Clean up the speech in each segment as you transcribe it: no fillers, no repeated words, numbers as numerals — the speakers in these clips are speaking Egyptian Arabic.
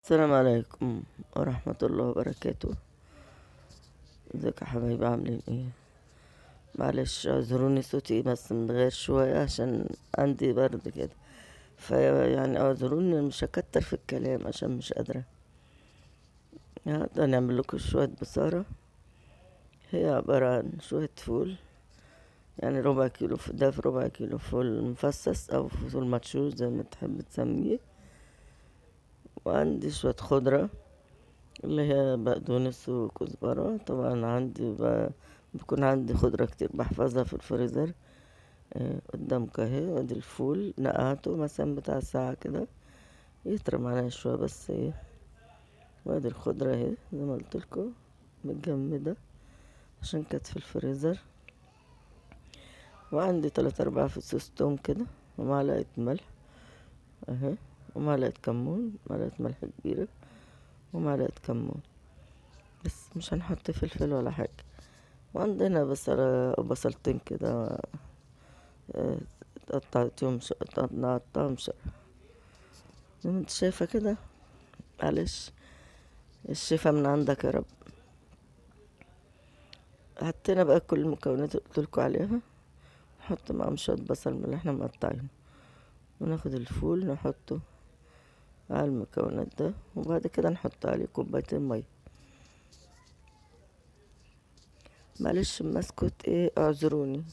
السلام عليكم ورحمة الله وبركاته. ازيك يا حبايبي، عاملين ايه؟ معلش اعذروني صوتي بس متغير شوية عشان عندي برد كده، فيعني اعذروني مش هكتر في الكلام عشان مش قادرة. النهارده هنعمل لكم شوية بصارة، هي عبارة عن شوية فول، يعني ربع كيلو ده في ربع كيلو فول مفصص او فول مدشوش زي ما تحب تسميه، وعندي شوية خضرة اللي هي بقدونس وكزبرة. طبعا بيكون عندي خضرة كتير بحفظها في الفريزر. قدامك اهي. ادي الفول نقعته مثلا بتاع ساعة كده يطرى معانا شوية بس ايه. وادي الخضرة اهي زي ما قلتلكوا متجمدة عشان كانت في الفريزر. وعندي 3-4 فصوص توم كده، ومعلقة ملح اهي، ومعلقة كمون، معلقة ملح كبيرة، ومعلقة كمون، بس مش هنحط فلفل ولا حاجة. وعندنا بصلة بصلتين كده، قطعتهم قطعتهم شرايح زي ما انت شايفة كده. معلش الشفا من عندك يا رب. حطينا بقى كل المكونات اللي قلتلكوا عليها، نحط معاهم شوية بصل من اللي احنا مقطعينه، وناخد الفول نحطه على المكونات ده، وبعد كده نحط عليه كوبايتين مية. معلش اما اسكت ايه اعذروني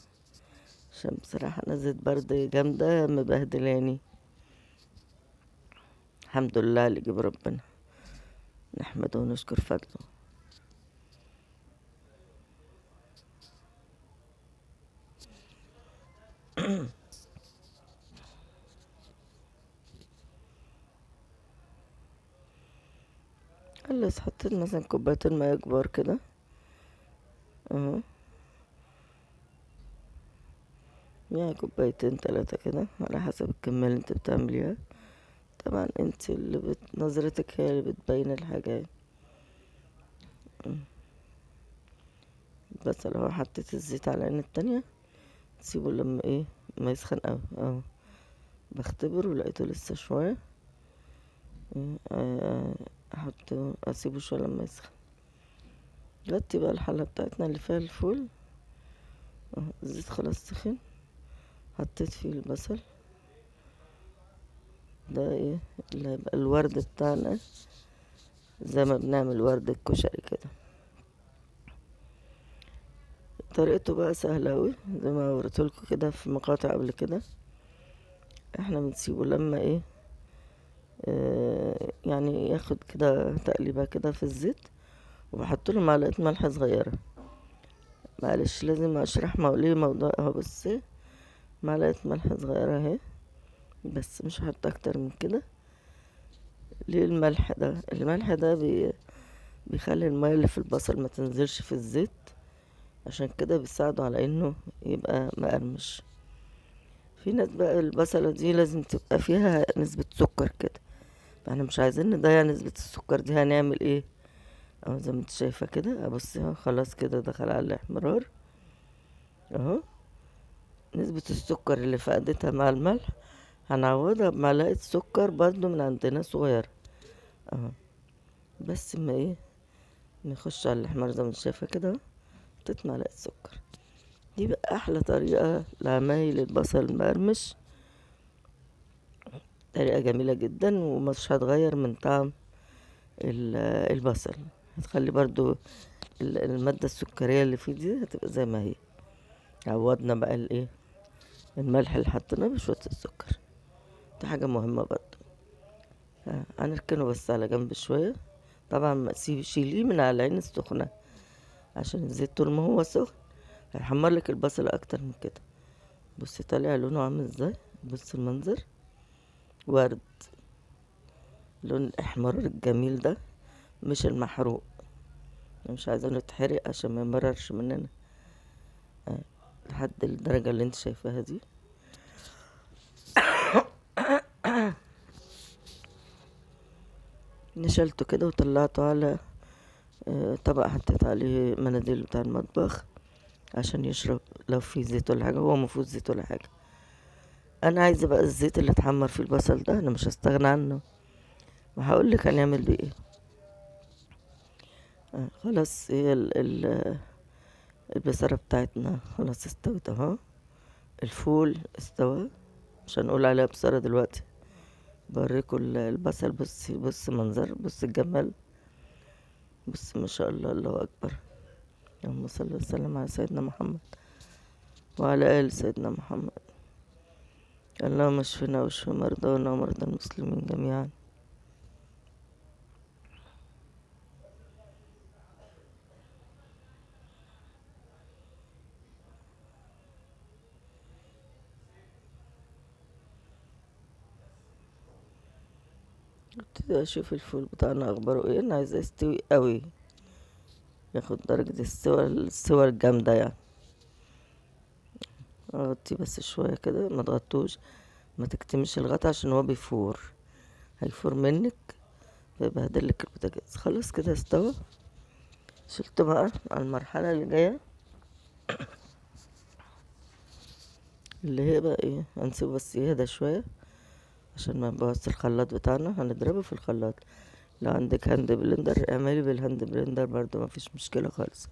عشان بصراحة نزلت برد جامدة مبهدلاني. الحمد لله اللي جاب ربنا، نحمده ونشكر فضله. خلص حطيت مثلا كوبايتين مية كبار كده اهو، يعني كوبايتين 3 كده على حسب الكمية اللي انت بتعمليها. طبعا انت اللي نظرتك هي اللي بتبين الحاجة. بس لو حطيت الزيت على العين التانية تسيبه لما ايه ما يسخن قوي اهو. بختبره ولقيته لسه شوية، اسيبه شوية لما يسخن. غطي بقى الحلة بتاعتنا اللي فيها الفول اهو. الزيت خلاص سخن، حطيت فيه البصل ده ايه اللي هيبقى الورد بتاعنا زي ما بنعمل ورد الكشري كده. طريقته بقى سهلة اوي زي ما وريتهولكوا كده في مقاطع قبل كده. احنا بنسيبه لما ايه، يعني ياخد كده تقليبة كده في الزيت، وبحط له معلقة ملح صغيرة. معلش لازم اشرح ليه موضوع اهو. بس معلقة ملح صغيرة اهي بس، مش هحط اكتر من كده. ليه الملح ده؟ الملح ده بيخلي المية اللي في البصل ما تنزلش في الزيت، عشان كده بيساعده على انه يبقى مقرمش. في ناس بقى البصلة دي لازم تبقى فيها نسبة سكر كده، فاحنا مش عايزين نضيع نسبة السكر دي. هنعمل ايه؟ اهو زي ما انت شايفة كده، بصي اهو خلاص كده دخل على الاحمرار اهو. نسبة السكر اللي فقدتها مع الملح هنعوضها بمعلقة سكر برضو من عندنا صغيرة اهو. بس ما ايه نخش على الاحمرار زي ما انت شايفة كده اهو، حطيت معلقة سكر. دي بقى احلى طريقة لعمايل البصل المقرمش، طريقة جميلة جدا ومش هتغير من طعم البصل، هتخلي برضو المادة السكرية اللي فيه دي هتبقى زي ما هي. عوضنا بقى الايه الملح اللي حطيناه بشوية السكر، دي حاجة مهمة برضو. هنركنه بس على جنب شوية. طبعا ما شيليه من على العين السخنة عشان الزيت طول ما هو سخن هيحمر لك البصل اكتر من كده. بصي طالع لونه عامل ازاي، بصي المنظر، ورد، لون الاحمرار الجميل ده، مش المحروق. انا مش عايزاه يتحرق عشان ما يمررش مننا. لحد الدرجة اللي انت شايفاها دي. نشلته كده وطلعته على طبق، حطيت عليه مناديل بتاع المطبخ عشان يشرب لو في زيت ولا حاجة. هو مفيهوش زيت ولا حاجة. انا عايزة بقى الزيت اللي اتحمر فيه البصل ده انا مش هستغنى عنه، وهقول لك هنعمل بيه ايه. خلاص هي البصارة بتاعتنا خلاص استوت اهو، الفول استوى، مش هنقول عليها بصارة دلوقتي. بوريكم البصل، بصي بص منظر، بص الجمال، بص ما شاء الله، الله اكبر. اللهم صل وسلم على سيدنا محمد وعلى آل سيدنا محمد. اللهم اشفنا واشف مرضانا ومرضى المسلمين جميعا. ابتدي اشوف الفول بتاعنا اخباره ايه. انا عايزاه يستوي قوي، ياخد درجة السوى الجامدة يعني. اغطيه بس شوية كده، ما تغطوش، ما تكتمش الغطا عشان هو بيفور، هيفور منك فيبهدلك البوتاجاز. خلاص كده استوى. شلته بقى على المرحلة اللي جاية اللي هي بقى ايه، هنسيبه بس يهدى شوية عشان ما نبوظش الخلاط بتاعنا. هنضربه في الخلاط. لو عندك hand blender اعملي بال hand blender برضو، ما فيش مشكلة خالص.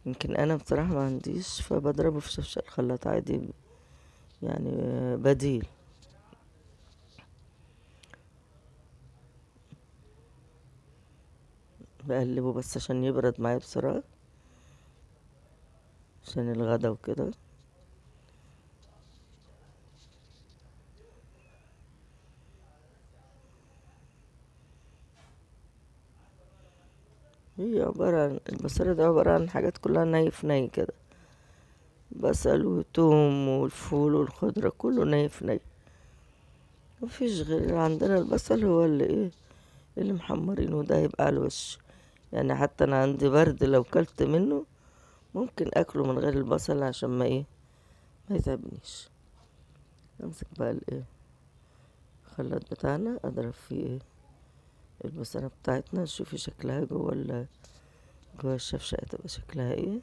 يمكن انا بصراحة ما عنديش، فبضربه في شفشق الخلاط عادي يعني بديل. بقلبه بس عشان يبرد معايا بسرعة عشان الغدا وكده. هي عبارة عن البصلة ده عبارة عن حاجات كلها ني في ني كده، بصل وتوم والفول والخضرة كله ني في ني، مفيش غير عندنا البصل هو اللي ايه اللي محمرينه، ده هيبقى على الوش يعني. حتى انا عندي برد لو كلت منه ممكن اكله من غير البصل عشان ما ايه ما يتعبنيش. امسك بقى الايه الخلاط بتاعنا، اضرب فيه ايه البصلة بتاعتنا، شوفي شكلها جوه جوه الشفشقة تبقى شكلها ايه.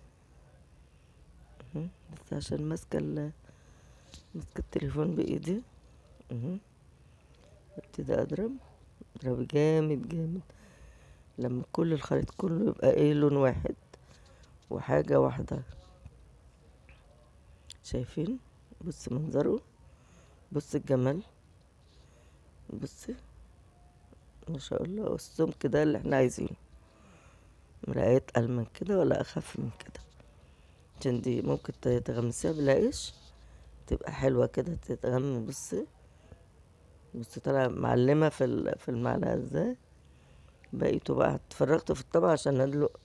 بس عشان ماسكة التليفون بايدي. ابتدي اضرب جامد جامد لما كل الخليط كله يبقى ايه لون واحد وحاجة واحدة. شايفين؟ بص منظره، بص الجمال، بصي ما شاء الله. والسمك ده اللي احنا عايزينه، لا اتقل من كده ولا اخف من كده، عشان دي ممكن تغمسيها بالعيش تبقى حلوة كده تتغم. بصي بصي طالعة معلمة في المعلقة ازاي. بقيته بقى اتفرغته في الطبق عشان ندلق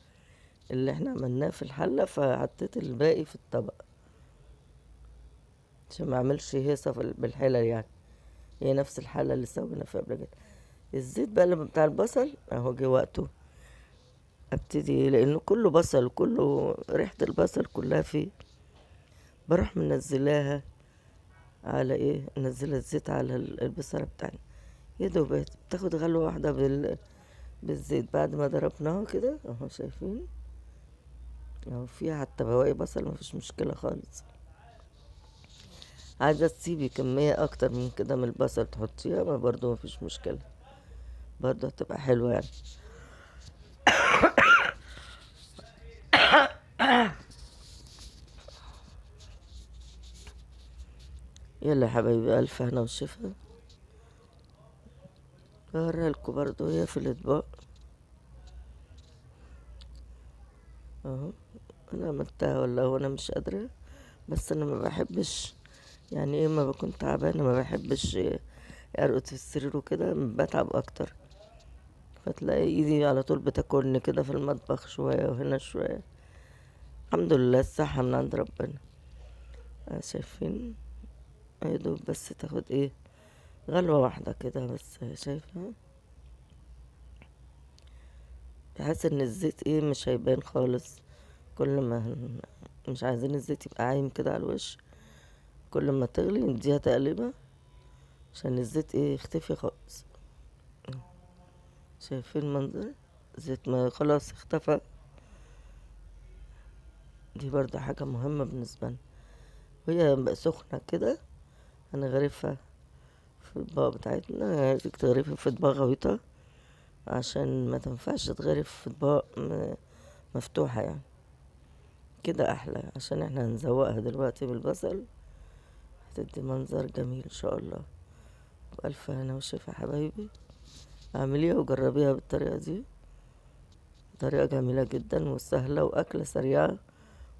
اللي احنا عملناه في الحلة، فحطيت الباقي في الطبق عشان ما اعملش هيصة بالحلل يعني، هي نفس الحلة اللي سوينا فيها قبل كده. الزيت بقى اللي بتاع البصل اهو جه وقته، ابتدي لانه كله بصل وكله ريحة البصل كلها فيه، بروح منزلاها على ايه، منزله الزيت على البصله بتاعنا. يا دوب بتاخد غلوه واحده بالزيت بعد ما ضربناها كده اهو، شايفين اهو فيها حتى بواقي بصل، مفيش مشكله خالص. عايزه تسيبي كميه اكتر من كده من البصل تحطيها، ما برضو مفيش مشكله، برضو هتبقى حلوه يعني. يلا يا حبايبي، الف هنا وشفا. هوريها لكم برضو هي في الاطباق اهو. انا عملتها والله وانا مش قادره، بس انا ما بحبش يعني ايه، ما بكون تعبانه ما بحبش ارقد في السرير وكده، بتعب اكتر، فتلاقي ايدي على طول بتاكلني كده في المطبخ شويه وهنا شويه. الحمد لله الصحه من عند ربنا. شايفين يا دوب بس تاخد ايه غلوة واحدة كده بس، شايفة بحس ان الزيت ايه مش هيبان خالص. كل ما مش عايزين الزيت يبقى عايم كده على الوش، كل ما تغلي نديها تقليبة عشان الزيت ايه يختفي خالص. شايفين المنظر؟ الزيت ما خلاص اختفى. دي برضه حاجة مهمة بالنسبة لنا. وهي سخنة كده هنغرفها في الاطباق بتاعتنا. عايزك تغرفي في اطباق غويطة عشان ما تنفعش تغرف في اطباق مفتوحة يعني، كده احلى، عشان احنا هنزوقها دلوقتي بالبصل، هتدي منظر جميل ان شاء الله. بألف هنا وشفا حبايبي، اعمليها وجربيها بالطريقة دي، طريقة جميلة جدا وسهلة وأكلة سريعة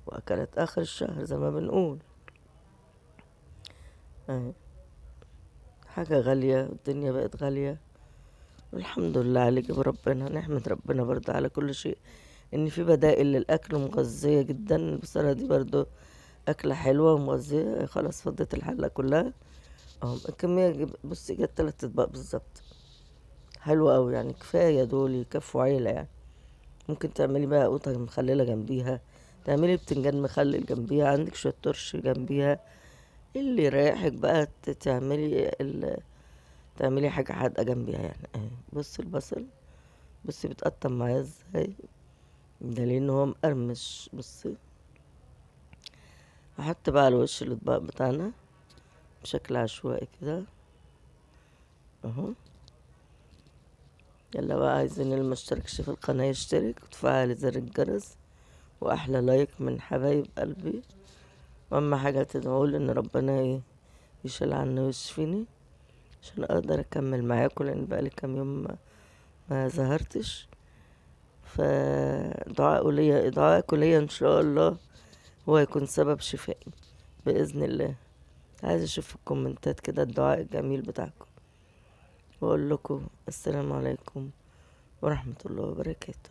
وأكلات آخر الشهر زي ما بنقول. اهي حاجة غالية والدنيا بقت غالية، والحمد لله على جاب ربنا، نحمد ربنا برضه على كل شيء، إن في بدائل للأكل مغذية جدا. البصلة دي برضه أكلة حلوة ومغذية. خلاص فضيت الحلة كلها اهو، الكمية بصي جت 3 أطباق بالظبط، حلوة أوي يعني، كفاية دول يكفوا عيلة يعني. ممكن تعملي بقى قوطة مخللة جنبيها، تعملي بتنجان مخلل جنبيها، عندك شوية ترش جنبيها، اللي يريحك بقى تعملي حاجة حادقة جنبيها يعني. اهي بصي البصل، بصي بيتقطع معايا ازاي، ده لان هو مقرمش. بصي هحط بقى على وش الاطباق بتاعنا بشكل عشوائي كده اهو. يلا بقى، عايزين اللي ما اشتركش في القناة يشترك وتفعل زر الجرس، واحلى لايك من حبايب قلبي. واهم حاجة تدعولي ان ربنا يشيل عني ويشفيني عشان اقدر اكمل معاكم، لان بقالي كام يوم ما ظهرتش. فدعاء ليا، دعاءكم ليا ان شاء الله هو يكون سبب شفائي باذن الله. عايزه اشوف في الكومنتات كده الدعاء الجميل بتاعكم، واقول لكم السلام عليكم ورحمه الله وبركاته.